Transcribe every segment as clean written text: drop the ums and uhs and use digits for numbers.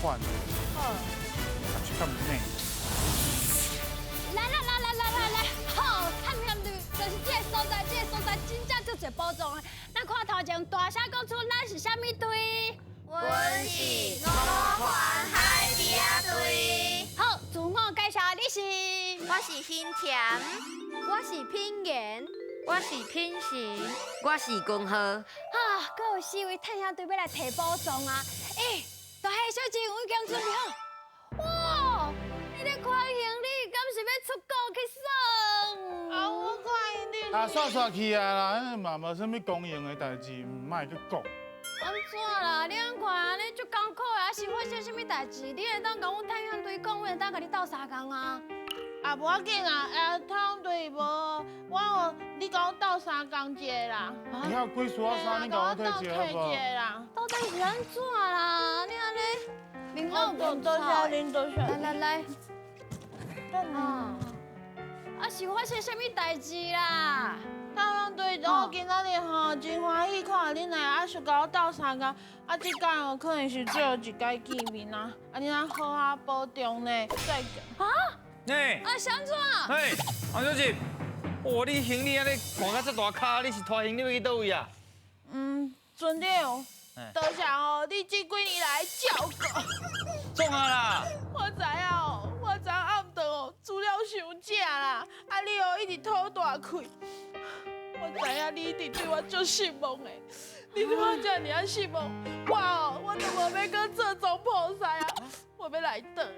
款的，好，是較美。來來來來來來來，好，探險隊就是這个所在，這个所在真正足濟寶藏的。咱看頭前大聲講出咱是啥物隊？阮是五環海豬仔隊。好，自我介紹，你是？我是欣甜，我是品言，我是品成，我是光浩。啊，閣有四位探險隊欲來提寶藏啊！欸，大俠小姐，我已經準備好。哇，你咧看行李，敢是欲出國去耍？啊，我看行李。啊，煞煞去啊啦，嘛無啥物公用的代誌，莫閣講。按怎啦？你按看按呢足艱苦的，啊是發生啥物代誌？你會當共阮探險隊講，阮會當共你鬥相共啊。啊，無要緊啦，探險隊無，我有你共我鬥相共一个啦。你還有幾束仔衫，你共我提一個好無？啦。到底是按怎啦？你按呢面攏有多謝恁，多謝。來來來。啊，啊是發生啥物代誌啦？探險隊長，我今仔日吼真歡喜看著恁來，啊想共我鬥相共，啊這擺哦可能是最後一擺見面啊，啊恁愛好好保重呢，再見。啊？欸，啊是按怎？嘿，黃小姐，哇，你行李按呢扛甲這大跤，你是拖行李欲去佗位啊？嗯，船長，多謝哦，你這幾年來照顧。創啥啦？我知影哦，我昨暗頓哦煮了傷正啦，啊你哦一直吐大氣。我知影你一定對我足失望的，你對我遮爾仔失望，我哦我都無欲閣做總鋪師啊，我欲來轉啊！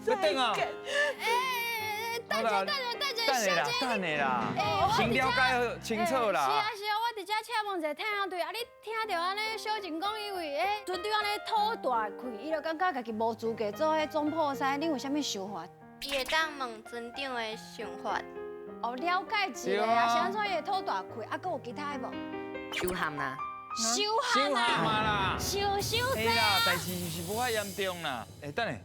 欲轉啊！欸，等下等下等下，等下啦，等下啦，先了解清楚啦。是啊是啊，我佇遮請問一下探險隊啊，你聽著按呢小靜講，因為欸船長按呢吐大氣，伊就感覺家己無資格做彼總鋪師，你有啥物想法？伊會當問船長的想法。哦，了解一下啊，是按怎伊會吐大氣？啊，閣有其他的無？收喊啦，收喊啦，收收聲啦，代誌是無遐嚴重啦。欸，等下，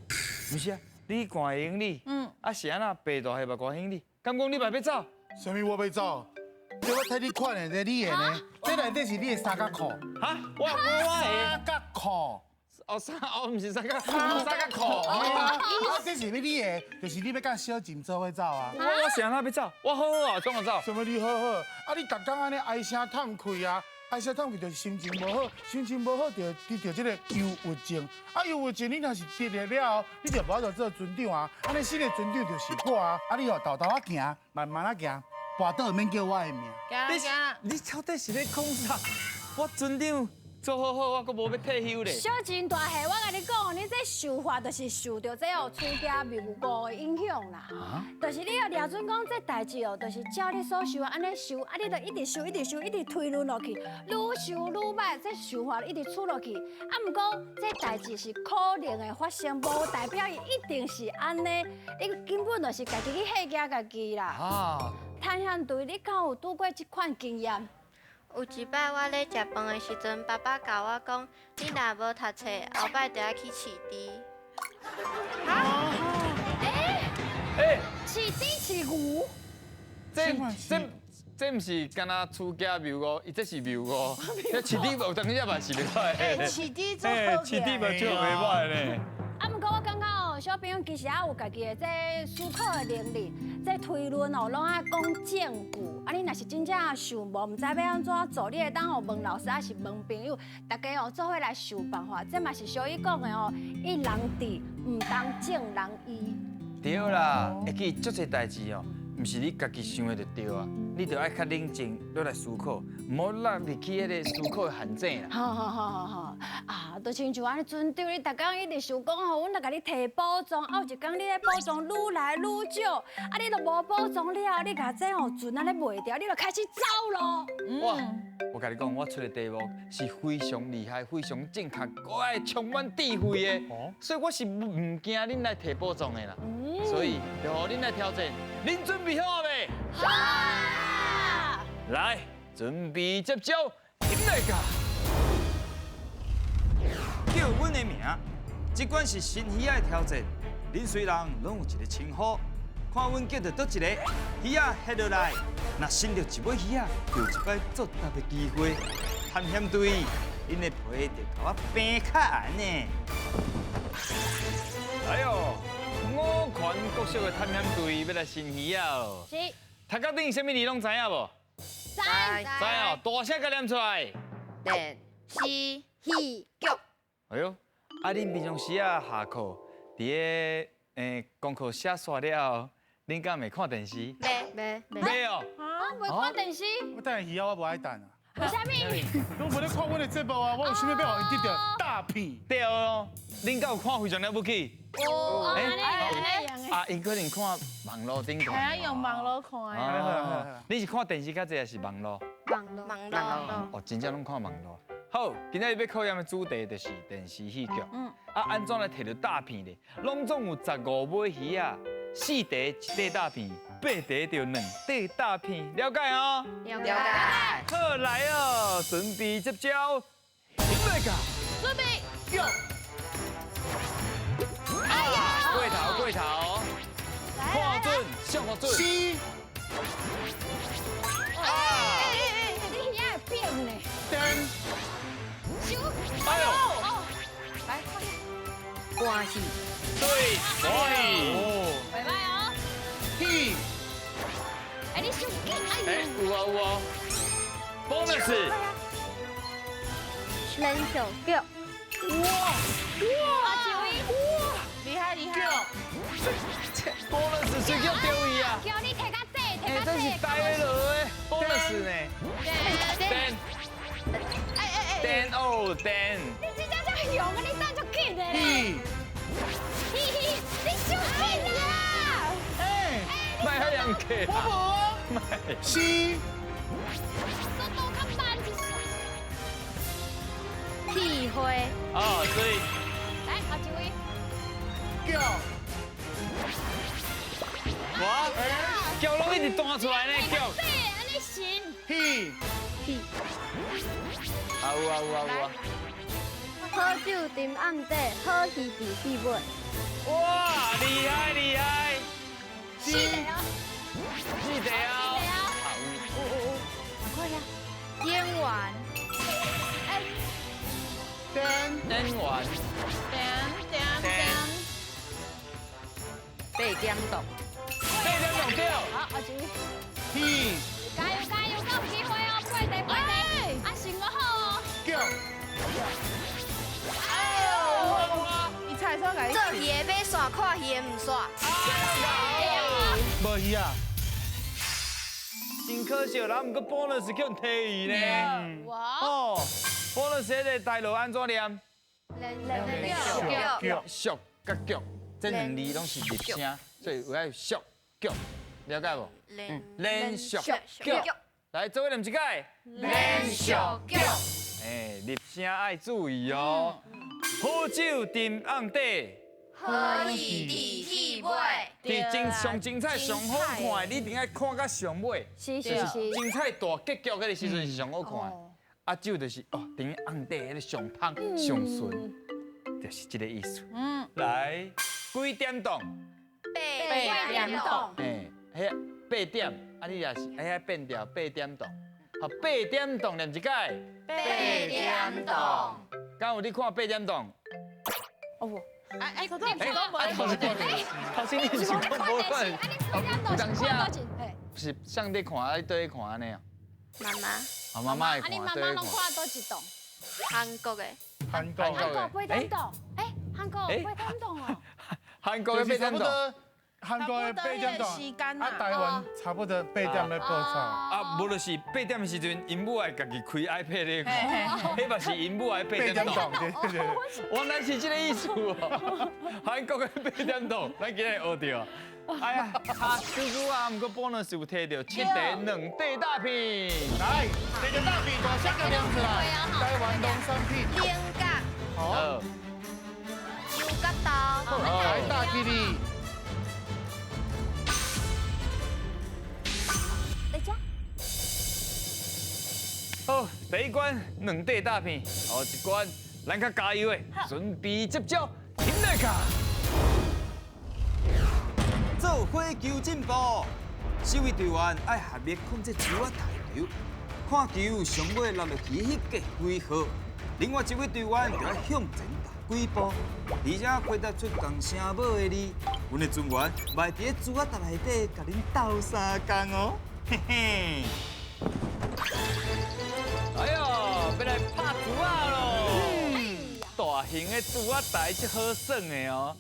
毋是啊，你趕行李，啊是按怎白大俠嘛趕行李？敢講你嘛欲走？啥物我欲走？這我替你款的，這你的呢？這內底是你的三角褲。哈？我的三角褲。哦，三哦，毋是三角三角褲。啊，這是欲你的，就是你欲佮小靜做伙走啊。我是按怎欲走？我好好啊，創啥走？啥物你好好？啊，你逐工按呢唉聲嘆氣啊，唉聲嘆氣就是心情無好，心情無好就得著這个憂鬱症。啊，憂鬱症你若是得了了後，你就無法度做船長啊。按呢新的船長就是我啊。啊，你哦沓沓仔行，慢慢仔行，跋倒免叫我的名。你你到底是咧講啥？我船長做好好，我閣無欲退休咧。小靜大俠，我共你講，你這想法就是受著這哦出家謬誤的影響啦。就是你哦掠準講這代誌哦，就是照你所想按呢想，啊你就一直想，一直想，一直推論落去，愈想愈䆀，這想法一直出落去。啊，毋過這代誌是可能會發生，無代表伊一定是按呢。你根本就是家己去嚇驚家己啦。啊。探險隊，你敢有拄過這款經驗？有一擺我咧食飯的時陣，爸爸共我講：你若無讀冊，後擺就愛去飼豬。哈？欸？飼豬飼牛？這這這毋是敢若出家謬誤，伊這是謬誤。這飼豬無當時嘛是袂歹。欸，飼豬做好飼豬嘛做袂歹呢。啊，毋過我感覺哦，小朋友其實也有家己的這思考的能力，這推論哦，攏愛講證據。啊，你若是真正想無，毋知欲按怎做，你會當予問老師，抑是問朋友，大家哦做伙來想辦法。這嘛是俗語講的哦，一人治毋通眾人醫。對啦，會記足濟代誌哦，毋是你家己想的就對啊，你著愛較冷靜，落來思考，毋好落入去彼个思考的陷阱啦。好好好好好，啊，就親像按呢船長，你逐工一直想講吼，阮來共你提寶藏，啊有一工你的寶藏愈來愈少，啊你都無寶藏了，你共這吼船按呢賣掉，你就開始走囉。哇，我共你講，我出的題目是非常厲害、非常正確，閣愛充滿智慧的，所以我是毋驚恁來提寶藏的啦。所以就予恁來挑戰，恁準備好未？好。來，準備接招，起來噶！叫阮的名，這款是新魚仔的挑戰。恁雖人攏有一个稱呼，看阮叫著佗一個魚仔翕落來，若伸著一尾魚仔，就有一擺作答的機會。探險隊，恁的皮就共我平較硬呢。哎呦，五權國小的探險隊欲來伸魚仔囉。是。頭殼頂啥物字攏知影無？知。知哦，大聲共念出來。電視戲劇。哎呦，啊，恁平常時啊下課，佇咧功課寫煞了後，恁敢會看電視？袂袂。袂哦。啊，袂看電視？我等魚仔，我無愛等啊。為啥物？攏無咧看阮的節目啊！我有啥物欲予𪜶得著大片？對哦，恁敢有看非常了不起？有。啊，𪜶可能看網路頂看。係啊，用網路看的。你是看電視較濟，還是網路？網路。網路。哦，真正攏看網路。好，今仔日欲考驗的主題就是電視戲劇。啊，按怎來提著大片咧？攏總有15尾魚仔，四塊一塊大片，八塊就兩塊大片，了解哦？了解。好，來哦，準備接招，來個。準備。叫。哎呀！過頭過頭，看準，上個準。是。啊！你遐會變呢？電。哎呦！來，歌戲。對，歌戲。袂䆀哦。戲。哎，你傷緊，哎，有啊有啊。Bonus。連續劇。哇哇！哇！厲害厲害。 Bonus 誰叫釣魚啊？叫你提較濟，提較濟。這是呆落的 bonus 呢。電。哎哎哎。電哦電。你真正這勇啊！你等足緊的咧。戲。嘿嘿，你傷緊啦！哎。莫遐嚴格。我無啊。是。速度較慢一絲。戲花。哦，對。來，後一位。叫。哇！叫攏一直彈出來呢，叫。對，按呢行。戲。戲。啊有啊有啊有啊。好酒沉暗底，好魚佇戲尾。哇！厲害厲害。四個哦。四個哦。啊有。趕快呀。演員。電。演員。點點點。八點檔。八點檔對。好，後一位。戲。加油加油，閣有機會哦，八塊八塊，啊，成個好哦。叫。哎呦！伊猜錯來。做魚的欲煞，看魚的毋煞。無魚啊。真可惜，咱毋過 bonus 去予提去呢。哇！哦，bonus 彼个台語按怎念？連續劇。續佮劇，這兩字攏是入聲，所以有愛續劇，了解無？連續劇。來，做伙念一擺。連續劇。哎，入聲愛注意哦。好酒沉甕底，好戲佇戲尾。佇精上精彩、上好看的，你一定愛看到上尾。是是是。精彩大結局彼个時陣是上好看的。啊，酒就是哦，沉甕底彼个上芳、上醇，就是這個意思。嗯。來，幾點檔？八點檔。哎，彼八點，啊你若是彼變調八點檔，好，八點檔念一擺。八點檔。敢有你看八點檔？哦無。哎哎，頭先頭先你是講無看？有當時啊，是誰佇看啊？你佗咧看按呢啊？媽媽。啊，媽媽會看。啊，你媽媽攏看佗一檔？韓國的。韓國。韓國八點檔。哎，韓國八點檔哦。韓國的八點檔。韓國的八點檔，啊，台灣差不多八點咧播出。啊，無就是八點的時陣，𪜶母愛家己開 iPad 咧看，彼嘛是𪜶母愛八點檔。原來是這個意思哦。韓國的八點檔，咱今日學著。哎呀，差少少啊，毋過 bonus 有提著七塊兩塊大片。來，這個大片大聲共念出來。台灣農產品。菱角。好。牛角豆。來，大吉利。好，第一關兩塊大片，後一關咱較加油的，準備接招，起來卡！做伙求進步，四位隊員愛合力控制球仔彈球，看球上尾落落去彼个几号，另外一位队员就爱向前踏几步，而且回答出仝声母的字，阮的船员嘛会伫咧珠仔台内底共恁斗相共哦，嘿嘿。哎哟，欲来拍珠仔囉！大型的珠仔台足好耍的哦。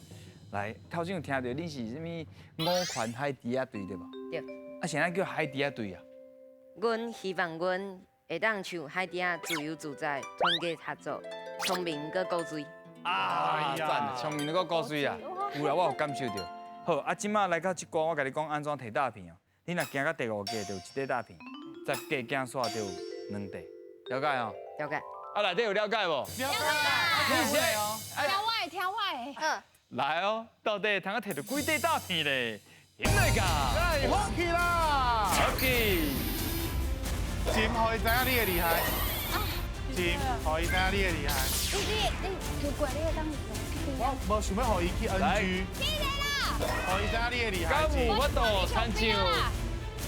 來，頭先有聽著恁是啥物五權海豬仔隊對無？對。啊，啥物叫海豬仔隊啊？阮希望阮會當像海豬仔自由自在、團結合作、聰明閣古錐。啊，讚！聰明閣古錐啊，有啦，我有感受著。好，啊，這擺來到這關，我共你講按怎提詐片哦。你若行到第五格，就有一塊詐片；十格行煞就有兩塊，了解哦？了解。啊，內底有了解無？了解。你是聽我的，聽我的。好。來哦，到底通啊提著幾塊詐片咧？起來噶！來，好起啦！好起。真予伊知影你的厲害。真予伊知影你的厲害。你你過你當。我無想欲予伊去 NG。起來啦！予伊知影你的厲害。敢有法度親像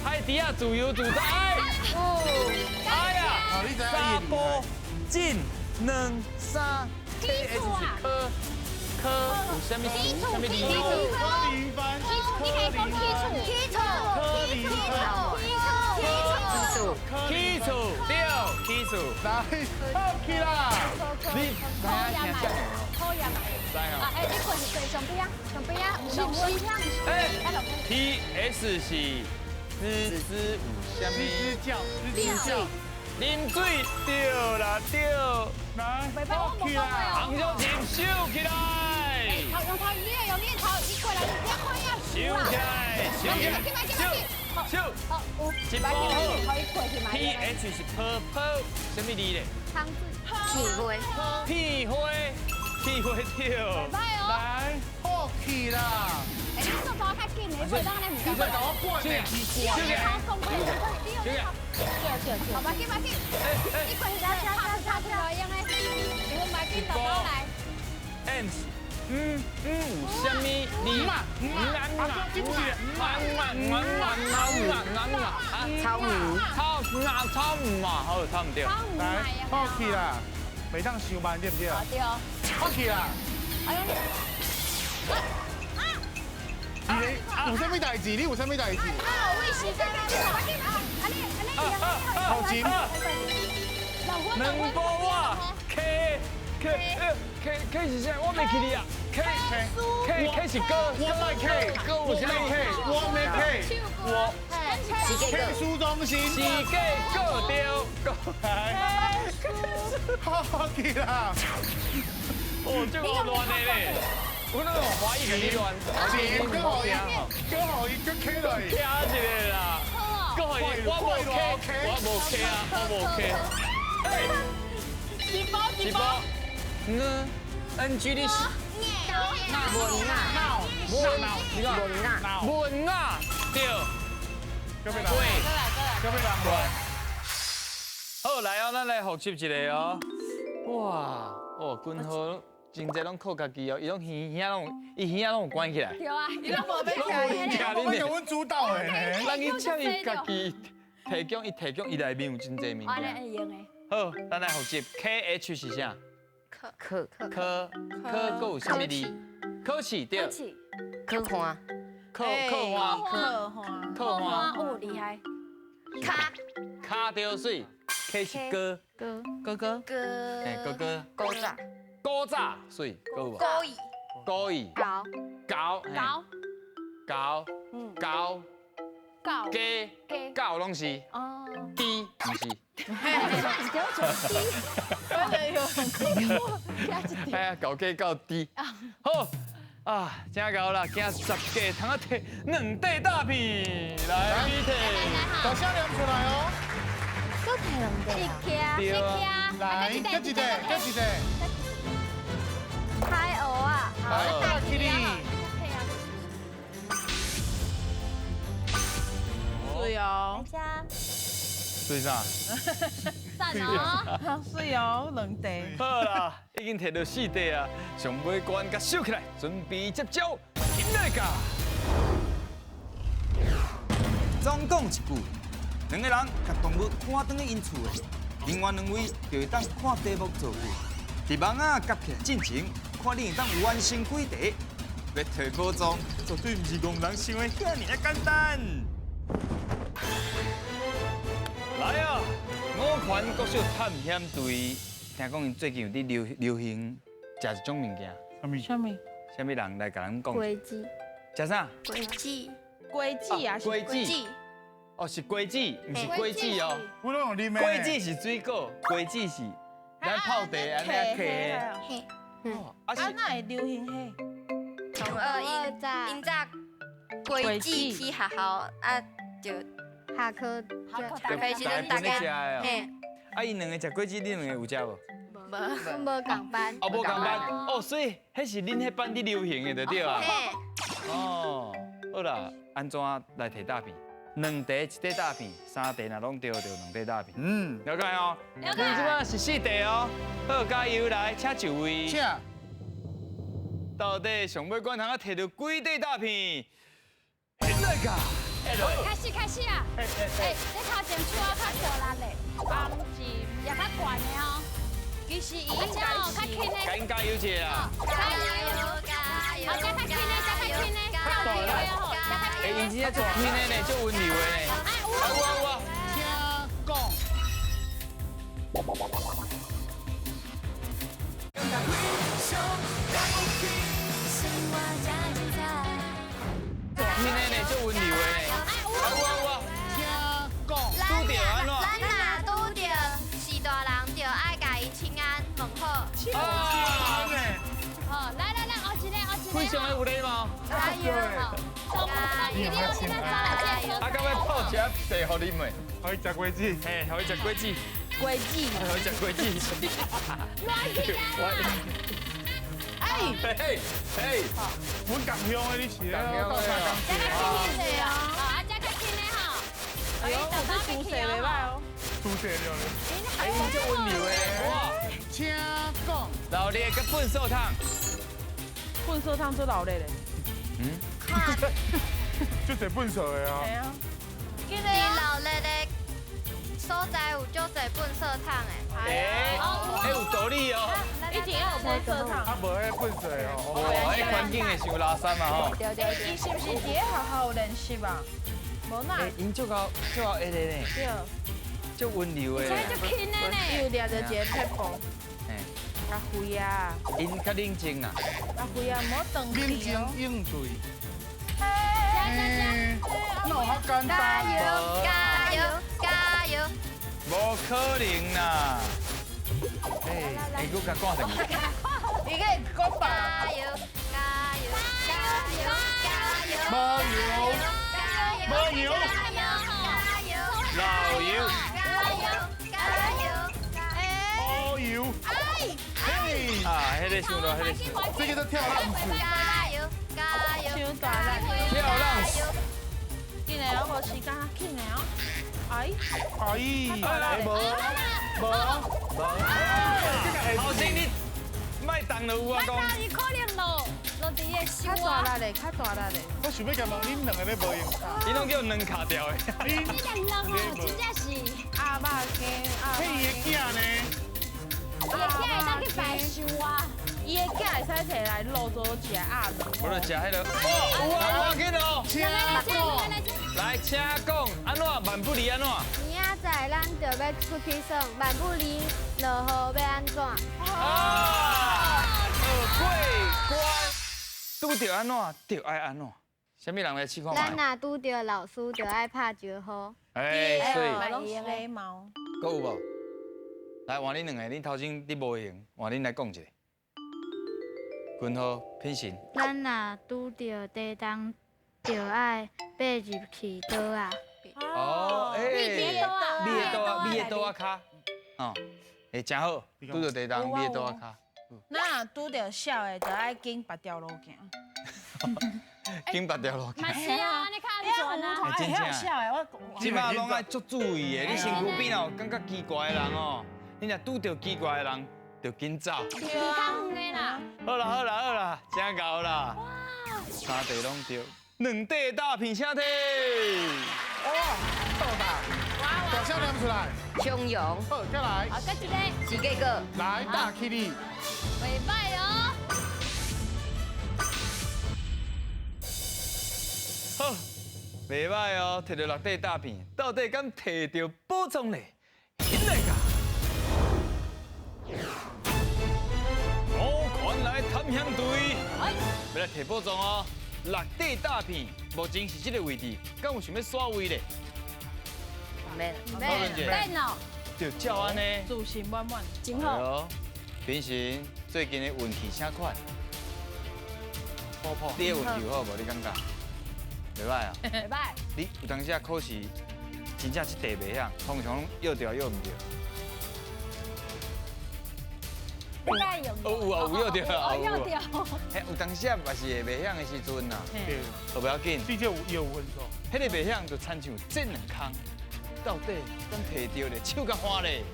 海豬仔自由自在？哎呀！三步進兩三基礎啊！科科有啥物詞？啥物字？基礎，你可以講基礎，基礎，基礎，基礎，基礎，對，基礎。來，好起啦！你好呀嘛，好呀嘛。啊，哎，你過是坐上邊啊，上邊啊，上邊啊。哎，T S 是吱吱有啥物？吱吱叫，吱吱叫。啉水對啦對，來，好起啦！紅小琴收起來。用頭，你用你頭，你過來，你看呀，收起來，收起來，收，好，一波好。P H 是泡泡，啥物字咧？屁花，屁花，屁花對。來，好起啦！哎，你速度較緊，你袂當咧唔你在共我管呢？你用頭講，你用頭。對對對，好，馬緊馬緊，你過去拍拍出來用的，你馬緊豆豆來。 N 嗯嗯有啥物字？嘛嘛嘛嘛嘛嘛嘛嘛草莓，草草草嘛，好，草毋對。來，好起啦，袂當傷慢對毋對？對。好起啦。哎呦！你有啥物代誌？你有啥物代誌？啊，為時間啊，啊你啊你，好錢。兩波我 K K K K 是啥？我袂記得啊。K K K 是歌，我賣 K，歌有啥物 K？我沒 K，我 K 書中心。是個歌對，歌來，好起啦。哦，這個亂的咧。我那種懷疑給你亂，錢閣予伊，閣予伊閣 K 落去，聽一個啦，閣予伊，我無 K，我無 K 啊，我無 K。哎，一包一包，N N G 你是？文啊，文啊，文啊，對。對，各位人，好，來哦，咱來複習一下哦。哇，哦，軍號。真濟攏靠家己哦，伊攏耳耳攏，伊耳仔攏有關起來。對啊，伊攏無欲聽恁，我阮主導的呢。咱去請伊家己提供，伊提供伊內面有真濟物件。用的。好，咱來複習 K H 是啥？科科科閣有啥物字？考試對。科花。科科花。科花。科花。哦，厲害。卡卡對水，K 是哥哥哥哥哥。哎，哥哥。古早。古早水，閣有無？古意。古意。狗。狗。狗。狗。狗。狗。鸡。狗攏是。哦。豬毋是。哎呀，狗雞狗豬。好。啊，真𠢕啦，行十格通啊提兩塊詐片，來，你提。大聲念出來哦。閣提兩塊。一克，來，閣一個，閣一個。海鷗啊，來，大起哩。水哦。水啥？讚哦。水哦，兩塊。好啦，已經提著四塊啊，上尾關共收起來，準備接招，起來噶。總講一句，两个人共动物赶转去𪜶厝的，另外两位就会当看题目造句。伫网仔夹起来进前，看你会当完成几题。欲提宝藏，绝对毋是戆人想的遐尔仔简单。来啊！五权国小探险队，听讲𪜶最近有伫流流行食一种物件，啥物？啥物？啥物人来共咱讲？果子。食啥？果子。果子啊？果子。哦，是果子，毋是果子哦。我拢用啉的。果子是水果，果子是咱泡茶按呢囥的。嘿。啊是。哪会流行彼？同学𪜶𪜶早果子去学校啊，就下课下课时阵大家嘿。啊，𪜶两个食果子，恁两个有食无？无。无仝班。哦，无仝班。哦，所以彼是恁彼班伫流行的，就对啊。哦，好啦，按怎来提大片？两题一块大片，三题若拢对，就两块大片。嗯，了解哦。了解。这摆是四题哦。好，加油来，请就位。请。到底上尾关通啊提著几块大片？来噶！开始开始啊！哎，你头前手啊较大力嘞，帮金也较悬的哦。其实伊应该是。较轻的。赶紧加油一下啦！加油加油！好，加较轻的，加较轻的，跳起来哦，加较轻的。哎，伊真正足轻的呢，足温柔的呢。哎，有啊有啊有啊！请讲。轻的呢，足温柔的呢。哎，有啊有啊有啊！请讲。拄著按怎？咱若拄著是大人，就爱共伊请安问好。啊！好，来来来，后一个，后一个。非常的有礼貌。加油！加油！啊，到尾泡一下茶予恁未？予伊食果子。嘿，予伊食果子。果子。予伊食果子。乱起来！哎！嘿，嘿，阮共乡的，你是咧？共乡的。这较轻的哦，啊，这较轻的吼。哎呦，这姿势袂歹哦。姿势了咧。哎，足温柔的，哇！请讲。热力佮粪扫桶。粪扫桶做热力嘞。嗯。足济粪扫的啊。系啊。伫热力的所在有足济粪扫桶的。哎，哎有道理哦。一定要有粪扫桶。啊，无彼粪扫的哦。哇，彼环境会伤垃圾嘛吼。对对。伊是毋是伫咧学校有练习啊？无哪。哎，𪜶足够足够会的呢。对。足温柔的。这足轻的呢。伊有掠著一个撇步。嘿。较肥啊。𪜶较冷静啦。较肥啊，莫断冷静应对。那有较简单。加油！加油！加油！无可能啦！哎，哎，阁共赶转去。伊个讲吧。加油！加油！加油！加油！无油，无油，加油！老油，加油！加油！乌油。哎！嘿！啊，彼个想到，彼个。这个叫跳浪子。加油！加油！伤大力。跳浪子。紧的哦，无时间，紧的哦。哎！哎！哎，无，无，无。头先你莫动就有啊，讲。伊可能落落伫个手较大力嘞，较大力嘞。我想欲共问恁两个咧无闲。伊拢叫两跤掉的。你两人哦，真正是鸭肉羹，彼伊的囝呢？伊的囝会当去摆寿啊。伊的囝会使提来卤做食鸭卵。我就食彼个，哦，有啊有啊，紧哦。请讲。来，请讲，按怎万不离按怎？明仔载咱就欲出去耍，万不离落雨欲按怎？啊！过关，拄著按怎就爱按怎。啥物人来试看觅？咱若拄著老师，就爱拍招呼。哎，水。拢是礼貌。阁有无？来换恁两个，恁头前伫无闲，换恁来讲一下。君豪品神。咱若拄著地动，就爱爬入去桌仔。哦，哎，米的桌仔，米的桌仔跤，哦，会真好，拄著地动，米的桌仔跤。那拄著痟的，就爱紧别条路行。紧别条路行。嘛是啊，你较安全啊。真正。痟的，我。这摆拢爱足注意的，你身躯边若有感觉奇怪的人哦，你若拄著奇怪的人，就紧走。离较远的啦。好啦好啦好啦，真𠢕啦。哇！三题拢对，两块大片请提。哇，到达。哇！声念出来。重阳。好，再来。好，再一个。是结果。来，打起你。袂歹哦。好，袂歹哦，摕著六块大片，到底敢摕著宝藏咧？起来噶！五权来探险队，欲来摕宝藏哦。六块大片，目前是这个位置，敢有想欲刷位咧？免，免，免哦。就照按呢，自信满满，真好。平时最近的运气啥款？你的运气好无？你感觉？袂歹啊。袂歹。你有当时啊考试，真正这题袂晓，通常拢约著约毋著。应该有。哦，有啊，有约著啊，有约著。嘿，有当时啊嘛是会袂晓的时阵啦。对。都不要紧。这有有分数。彼个袂晓就亲像这两空，到底敢摕著咧？手共换咧。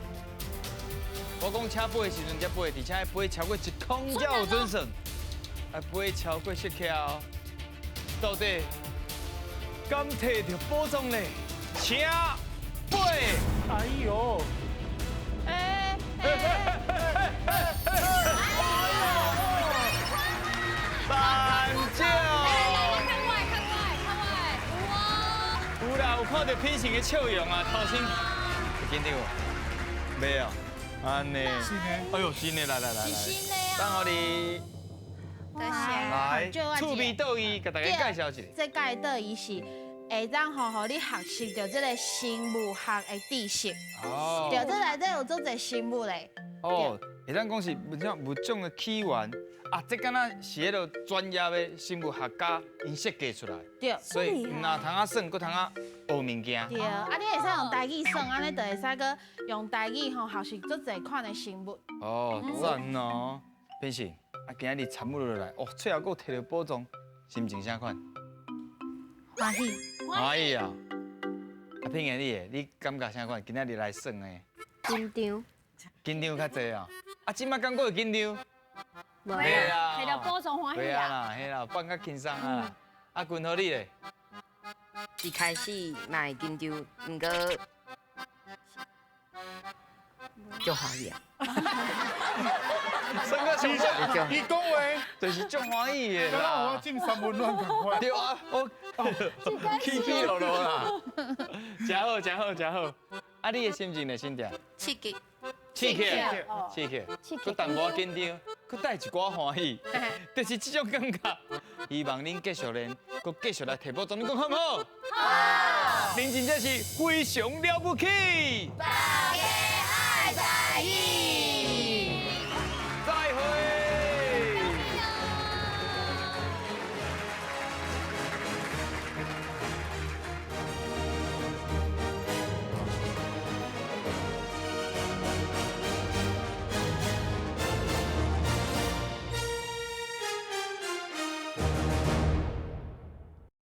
我讲车飞的时阵才飞，而且飞超过一空才有准算，啊飞超过失起哦。到底敢摕著宝藏咧？请飞！哎呦！哎！板凳。来来来，看我，看我，看我，哇！有啦，有看到品成的笑容啊，头先紧张无？没有。按呢？哎呦，新的来来来来，是新的啊！等予你。多谢。来，趣味倒伊，共大家介绍一下。这届倒伊是会当予你学习著这个生物学的知识。哦。对，这内底有足济生物咧。哦，会当讲是物种物种的起源啊，这敢若是彼个专业的生物学家𪜶设计出来。对。所以毋但通啊耍，阁通啊学物件。对，啊，你会使用台语算，按呢就会使阁用台语吼学习足济款的生物。哦，赞哦！品成，啊，今仔日参与落来，哦，最后阁摕著宝藏，心情啥款？欢喜。欢喜啊！啊，品贤你的，你感觉啥款？今仔日来耍的？紧张。紧张较济啊！啊，这摆敢阁会紧张？袂啊，摕著宝藏欢喜啊！啦，嘿啦，放较轻松啊啦。啊，君豪你咧？一开始嘛会紧张，毋过足欢喜啊！算个上伊讲话就是足欢喜的啦。我进三温暖仝款。对啊，我起起落落啦。真好，真好，真好。啊，你的心情呢，新店？刺激。刺激，刺激，阁淡薄仔紧张，阁带一寡欢喜，就是这种感觉。希望恁继续练，阁继续来提宝藏，你讲好毋好？好。恁真正是非常了不起。大家爱台语。